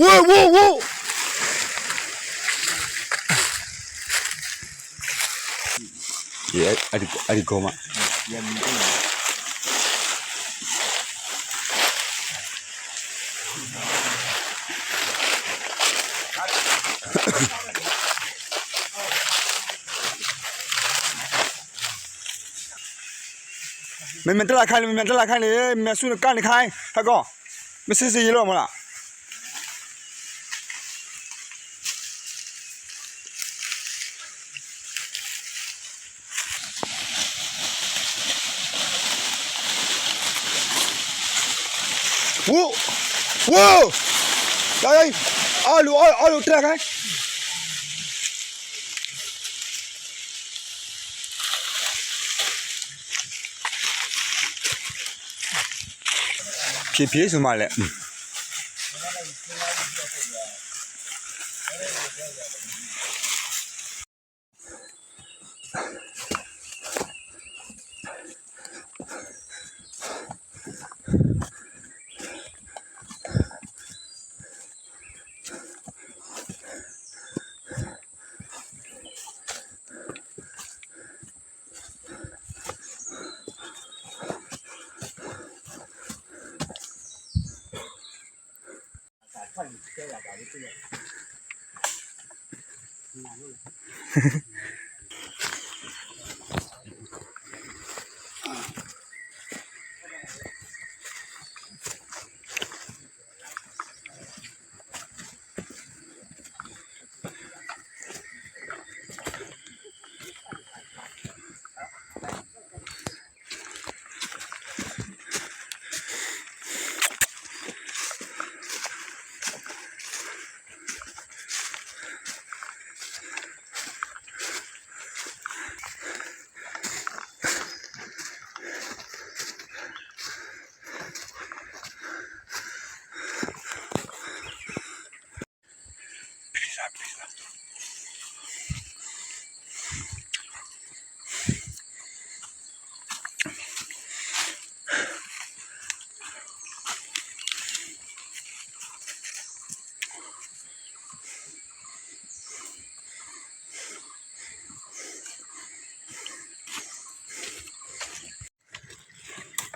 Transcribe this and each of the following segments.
ဝိၢ် ဝိၢ် ဝိၢ် ယဲ အတကီမး မ့မ့ၢ်တၢ်လၢခါန့ၣ် မ့မ့ၢ်တၢ်လၢခါန့ၣ် မ့ၢ်ဆူနကၣ်န့ၣ်ခါ ဟဲကီၢ် မ့ၢ်စ့ၢ်စ့ၢ်ယဲလီၤမးလၢ ဝိၢ် ဝိၢ် အီၣ်လူၤ အီၣ်လူၤတြဲၤခဲ ဖံးဖံးစမးလဲၣ်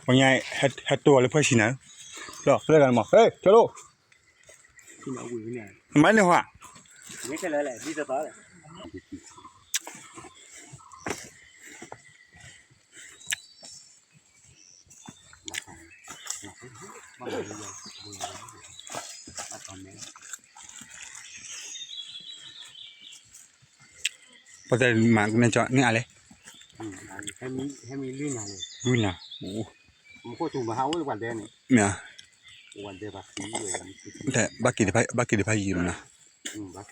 ပှၤညါဟဲတိၢ်အီၤလၢဖၢဆံနၤ, လီၤကျဲဂၤမး ဟဲ ကၠီလိ, မၤန့ၢ်ဟါ, ပှၤတဲမၤကန့ၢ်ကၠီန့ၢ်အါလဲၣ်, ဝံနၤ, မ့ၢ်, ဘၣ်က့ၤတဖၣ်ယံၤမးနီၤ,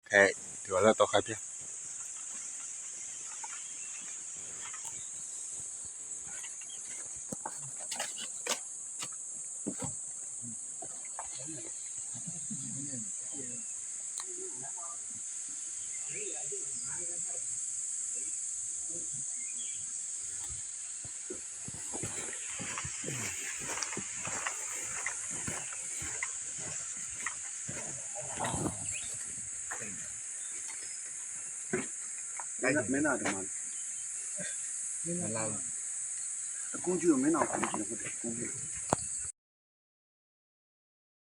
ဖဲတုၤလၢတီခါပျၢ် မ့ၢ်နၤတမၤလၢ အကူကၠူမ့ၢ်နၤကူကၠူ